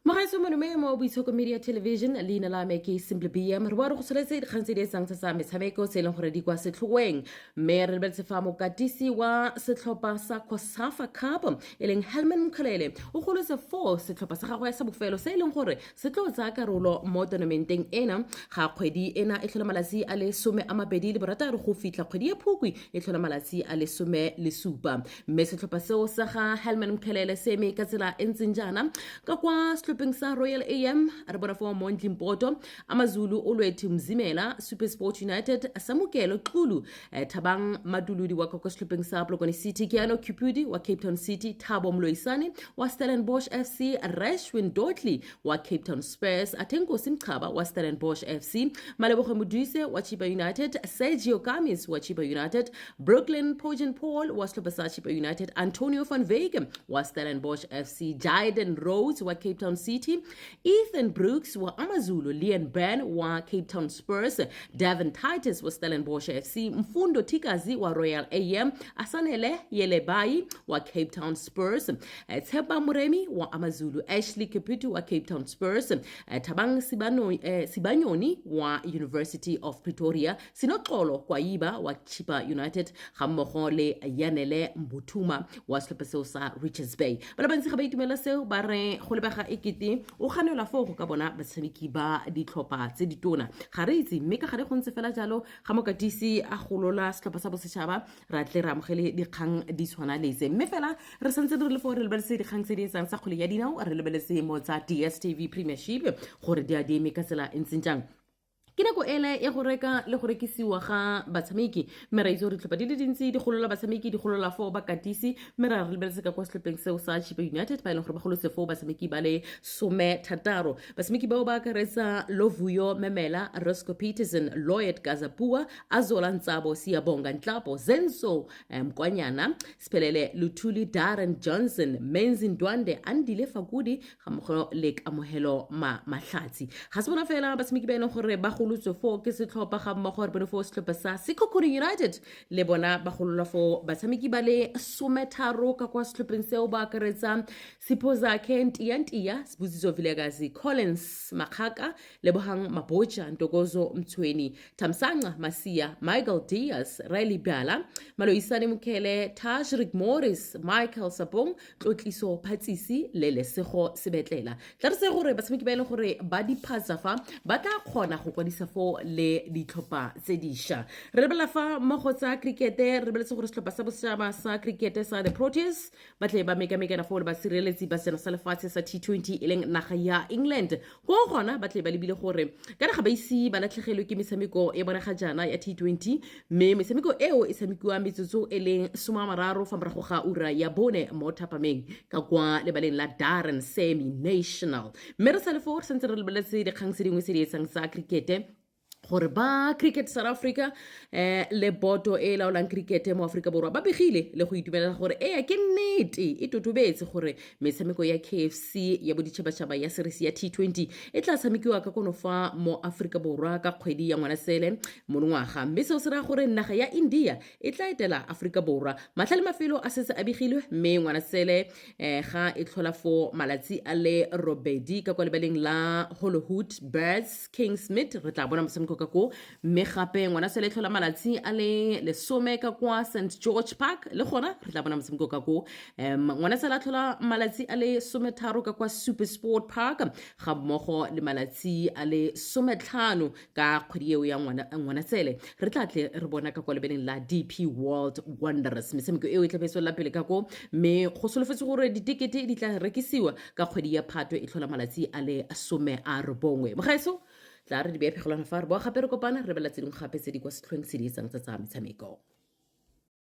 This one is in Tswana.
Mogaetso Monome mo Boitshoko Media Television, leina la me ke Simple BM. Re boa re go tsholetse dikgang tse di etsang tsa tsa metshameko tse e leng gore di kwa setlhoeng, mme re lebeletse fa mokatisi wa setlhopha sa Cosafa Cup e leng Helman Mkhalele o golotse foo setlhopha sa gagwe sa bofelo se e leng gore se tlo tsaya karolo mo tonamenteng ena ga kgwedi ena e tlhola malatsi a le 26 go fitlha kgwedi ya Phukwi e tlhola malatsi a le 17. Mme setlhopha seo sa ga Helman Mkhelele se eme ka tsela e ntseng jaana: ka kwa setlhopheng sa Royal AM re bona fo Mondli Mpoto, Amazulu Olwethu Mzimela, SuperSport United Samukelo Xulu, Thabang Matuludi wa kwa setlhopheng sa Polokwane City, Keano Cupudi wa Cape Town City, Thabo Moloisane wa Stellenbosch FC, Rashwin Dotley wa Cape Town Spurs, Athenkosi Mchaba wa Stellenbosch FC, Malebogo Modise wa Chippa United, Sergio Kamis wa Chippa United, Brooklyn Pojan Paul wa setlhopha sa Chippa United, Antonio van Wyk wa Stellenbosch FC, Jaden Rhodes wa Cape Town City, Ethan Brooks wa Amazulu, Leon Ben wa Cape Town Spurs, Devin Titus wa Stellenbosch FC, Mfundo Thikazi wa Royal AM, Asanele Yelebayi wa Cape Town Spurs, Tshepa Moremi wa Amazulu, Ashley Caputo wa Cape Town Spurs, Thabang Sibanyoni wa University of Pretoria, Sinoxolo Kwayiba wa Chippa United ga mmogo le Yanele Mbuthuma wa setlhopha seo sa Richards Bay. Ba le bantsi ga ba itumela seo, ba re go lebega e kete o ganelwa foo go ka bona batshameki ba ditlhopha tse ditona. Ga re itse, mme ka gare go ntse fela jalo ga mokatisi a golola setlhopha sa bosetšhaba, ra tle re amogele dikgang di tshwana letse. Mme fela re santse re le foo re lebeletse dikgang tse di etsang tsa kgwele ya dinao, re lebeletse mo tsa DStv Premiership gore di a di eme ka tsela e ntseng jang. Ke nako ele ya go reka le go rekisiwa ga batshameki, mme ra itse gore ditlhopha di le dintsi di golola batshameki, di golola foo bakatisi. Mme ra re lebeletse ka kwa setlhopheng seo sa Chippa United ba e leng gore ba golotse foo batshameki ba le 16. Batshameki bao ba akaretsa Lovuyo Memela, Roscoe Peterson, Lloyd Kazapua, Azola Ntsabo, Siyabonga Ntlapo, Zenso Mkwanyana, Siphelele Luthuli, Darren Johnson, Menzi Ndwande, Andile Fakudi ga mmogo le Kamohelo Mahlatsi. Ga se bona fela batshameki ba e leng gore ba golotswe foo ke setlhopha, ga mmogo re bone foo setlhopha sa Sekhukhune United le bona ba golola foo batshameki ba le 13 ka kwa setlhopheng seo, ba akaretsa Sipho Zakhe Ntiya-Ntiya, Sibusiso Vilakazi, Collins Makgaka, Lebohang Mabotja, Ntokozo Mtshweni, Thamsanqa Masia, Michael Diaz, Riley Bala, Maloisane Mkhele, Tajrick Morris, Michael Sapong, Tlotliso Phatsisi le Lesego Sebetlela. Tla re se gore batshameki ba e leng gore ba diphatsa fa ba tla kgona go kwadisa foo le ditlhopha tse dišwa. Re lebelela fa mmogo tsa crickete, re lebeletse gore setlhopha sa bosetšhaba sa crickete sa the Proteas ba tle ba mekamekana foo le basireletsi ba sejana sa lefatshe sa T20 e leng naga ya England. Ko gona ba tle ba lebile gore kana ga ba ise ba latlhegelwe ke metshameko ya bona ga jaana ya T20, mme metshameko eo e tshamekiwa metsotso e leng 30 fa morago ga ura ya 4 mo thapameng ka kwa lebaleng la Darren Semi National. Mme re sa le foo re santse re lebeletse dikgang tse dingwe tse di etsang tsa crickete, gore ba Cricket South Africa le boto e laolang cricket mo Aforika Borwa ba begile le go itumelela gore ee, ke nnete, e totobetse gore metshameko ya KFC ya boditšhabatšhaba ya series ya T20 e tla tshamekiwa ka kono fa mo Aforika Borwa ka kgwedi ya Ngwanasele monongwaga. Mme seo se raya gore naga ya India e tla etela Aforika Borwa. Matlha le mafelo a setse a begilwe, mme Ngwanasele ga e tlhola fo malatsi a le 8 ka kwa lebaleng la Hollywood Birds Kingsmead re tla bona motshameko ka koo. Mme gape ngwana sele tlhola malatsi a le 10 ka kwa St George Park, le gona re tla bona motshameko ka koo. Ngwana sele a tlhola malatsi a le 13 ka kwa Super Sport Park ga mmogo le malatsi a le 15 ka kgwedi eo ya Ngwanatsele re tla tle re bona ka kwa lebeleng la DP World Wanderers. Metshameko eo e tla be e tswelela pele ka koo, mme go solofetse gore ditekete di tla rekisiwa ka kgwedi ya Phatwe e tlhola malatsi a le 90. Mogaetso, tla re di beye phegelwana fa re boa gape re kopana re bela tse dingwe gape tse di kwa setlhoeng se di etsang tsa tsa metshameko.